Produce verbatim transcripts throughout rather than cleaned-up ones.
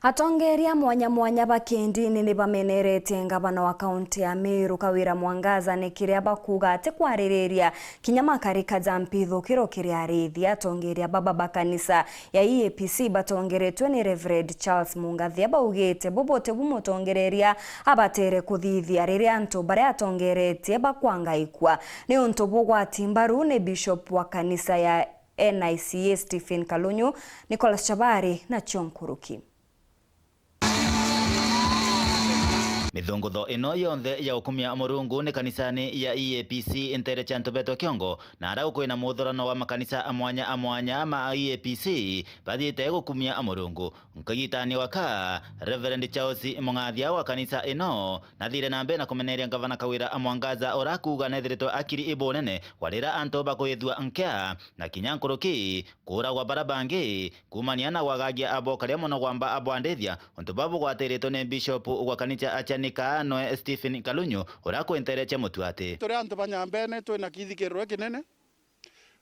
Atongeria mwanya mwanya ba kindini ni bameneretie ngavana wa kaunti ya Meru Kawira Mwangaza ni kiria bakuuga ati kwaririria kinya makarika ja mpithukiro kiri ariithia. Atongeria baba ba kanisa ya E A P C batongeretue ni Reverend Charles Mungathia baugite bubu tibu mutongereria abatere kuthithia riria antu baria atongeretie bakwangaikua. Ni untu bugwati mbaru ni Bishop wa kanisa ya N I C A Stephen Kalunyu, Nicholas Chabari na John Kuruki. Mithungutho ino yonthe ya gukumia Murungu ni kanisani ya E A P C ntere cia antu betwe kiongo, na ara kwina muthurano wa makanisa a mwanya a mwanya ma E A P C bathiite gukumia Murungu. Nkagitani waka, Reverend Charles Mungathia wa kanisa ino nathire na mbere na kumeneria ngavana Kawira Mwangaza ura kuuga nethiritwe akiri ibunene warira antu bakwithua nkea na kinya nkuruki kuuragwa bara bangi, kuumania na gwagagia abo karia mono gwamba abwandithia, untu bau bugwatiritwe ni Bishop wa kanisa acianika noe Stephen Kalunyu, uria akwenterecia mutuati. Turi antu ba Nyambene, twina kithikiriro kinene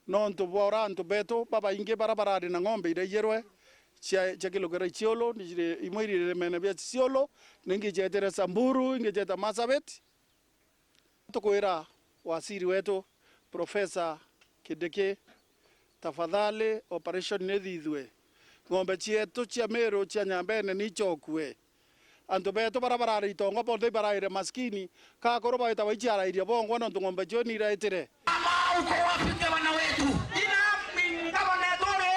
nontu bwa ura antu betu babaingi bara barari na ng'ombe iraiyirwe cia, cia kilugera Isiolo, ni ciri, imwe iri irimene bia Isiolo, ningi cietire Samburu, ingi cieta Marsabit. Tukwira waziri wetu, Professor Kindiki, tafadhali operation nithithue. Ng'ombe cietu cia Meru cia Nyambene nichokue. Antu betu bara barari itonga bonthe ibaraire maskini, kakuru baita baichiarairia bongwa nontu ng'ombe cio niraitire. Mama, uko wapi gavana wetu? Ina gavana tore.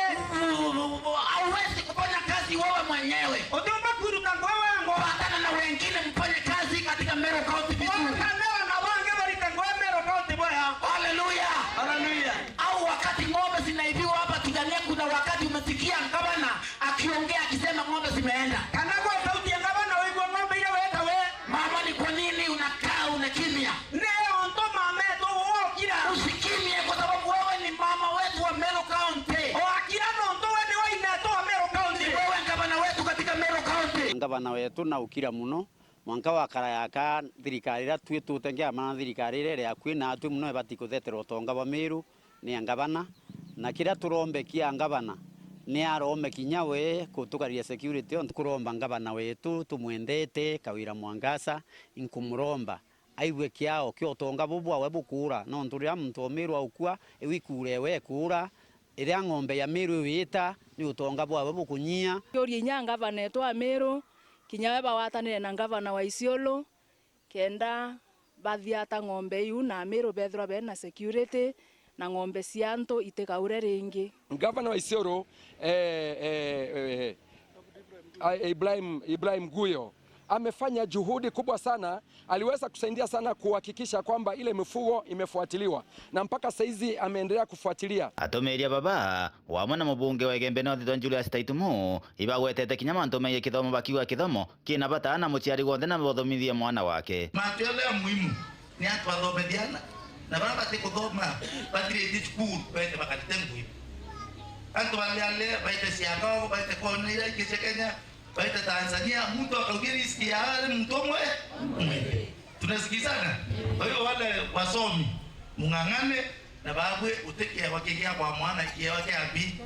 Hauwezi kufanya kazi wewe mwenyewe. Utumba kwiruta ngwe wengo. Patana na wengine mfanye kazi katika Meru County vizuri. Wakalewa na wange barite ngwe Meru County boya. Hallelujah. Hallelujah. Au wakati ng'ombe zinaibiwa hapa Tigania, kuna wakati umesikia gavana akiongea akisema ng'ombe zimeenda? Kana gwe sauti ya gavana waigua ng'ombe iria weta we? Mama, ni kwa nini unakaa una kimya? Ni untu mama etu wokira. Usikimye kwa sababu wewe ni mama wetu wa Meru County. Wakira nontu we ni wa inetu wa Meru County. Ni wewe gavana wetu katika Meru County. Ngavana wetu naukira muno. Mwanka wa karayaka thirikari iria twi tutengeamana na thirikari iria iri akui naatwi mono ibati kutheterwa utonga bwa Meru ni ya ngavana, na kiria turombe kia ngavana ni arome kinya we kutukaria security, ontu kuromba ngavana wetu tumwendete Kawira Mwangaza, inkumuromba aigue kiao kia utonga bubu bwawe bukuura, nontu riria muntu o Meru aukua, iu ikuura ewe ekuura, iria ng'ombe ya Meru iwita, ni utonga bwawe bukunyia. Kiuria inya ngavana etu wa Meru, kinya we bawatanire na ngavana wa Isiolo, kenda bathiata ng'ombe iu na Meru bethirwa bena security, na ng'ombe cia antu itikaure ringi. Gavana wa Isiolo, eh, eh, eh, eh, Ibrahim, Ibrahim Guyo amefanya juhudi kubwa sana, aliweza kusaidia sana kuhakikisha kwamba ile mifugo imefuatiliwa, na mpaka saizi ameendelea kufuatilia. Atumiria baba, wamwe na mubunge wa Igembe North Julius Taitumu, ibagwetete kinya mantu megie kithomo, bakiuga kithomo kina bata na muciari wonthe na bothomithie mwana wake. Mantu jaria muhimu ni antu bathomithie ana, na baria bati kuthoma bathiritie cukuru, baite bakarite ngugi. Antu baria baite ciango, baite kona iria ingi cia Kenya, baite Tanzania, muntu akaugia riski ya ari muntu umwe umwe. Tunasikizana? Kwa hiyo wale wasomi, mung'ang'ane na babwe utekewa kigia kwa mwana kiewa kia mbi.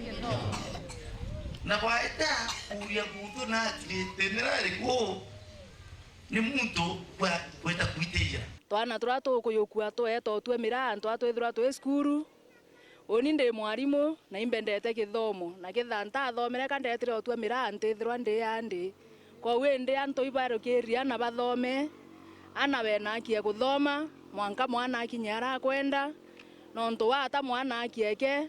Na bwaita kuria muntu na atirite nirari ku ni muntu bwa kweta kwitijira. Twana turia tukuyukua tweta utue miraa antu a twithirwa twi cukuru. Uni ndi mwarimu na imbendete kithomo, na ketha ntathomere ka ndetire utue miraa ntithirwa ndi andi. Kwou indi antu ibarukirie ana bathome, ana bena haki ya kuthoma, mwanka mwana akinye ara akwenda, nontu wata mwana haki eke,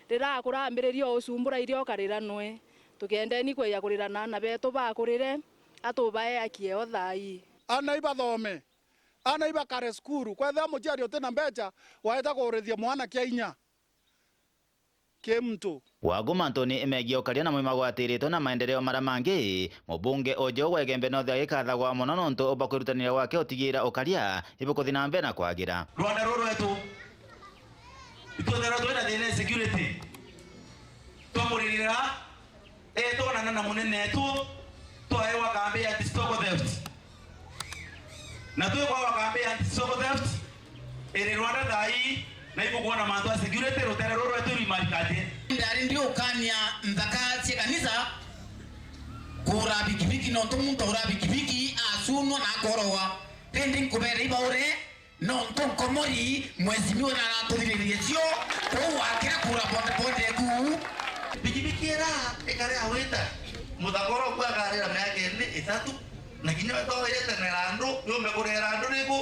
riria akura ambiririe o ucumbura iria ukarira nwe. Tukendeni kwija kurira na ana betu bakurire, atubae haki yao thaa ii. Ana ibathome. Ana ibakare cukuru. Kwethira muciari utina mbeca, waeta kuurithia mwana kia inya ki muntu. Wagu mantuni megie ukaria namo imagwatiritwe na maendeleo mara mangi, mubunge uju wa Igembe North agikathagwa mono nontu bwa kwirutaniria gwake utigira ukaria ibukuthi na mbere na kwagira. Rwanda ruru rwetu, itwethirwa twina thina ya security, twamuririra, eh, twonana na munene wetu, twaewa kambi ya anti-stock theft. Na twikwawa kambi ya anti-stock theft iri Rwanda thaa ii, na ibukwona mantu a security rutere ruru rwetu rwimarika ati. Ndari ndiukania nthaka cia kanisa, Kuura bikibiki, nontu muntu aura bikibiki acunwa na akoroa. Rindi nkubere ibaure, nontu nkomori mheshimiwa naratuthiririe cio, kwou wakira kuura bodaboda eku. Bikibiki ira ikare awita, muthakoro ku akarira miaka ini, itatu, na kinya we toyete na irandu, yumbe kurira irandu riku?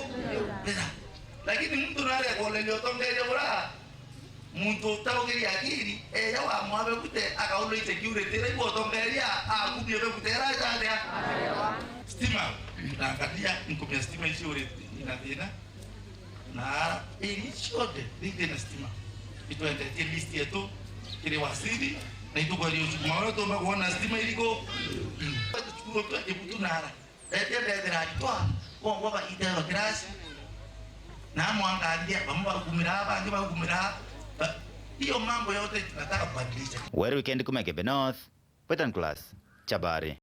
Rira. Lakini muntu naria kuoneria utongeria bura, muntu utaugiria akiri, eja wamwaa begute, akaulwa insecurity, ira igua utongeria, akumie begute, ira atia? Stima. Na ngatia, nkumia stima icio uri ina thina. Na iri cionthe, ri thina stima. Itwendetie list yetu, kiri waziri, na itukweria ucukuma uria tumba kuona stima iriku. Tucukuru twe Kibutu nara. Etia ndethira aritwa, bongwa baitero kirasi. Na mwangaria, bamwe bagumira, bangi bagumira. Ba-, hiyo mambo yote tunataka kubadilisha. Weru Weekend kuma Igembe North, Western Class, Chabari.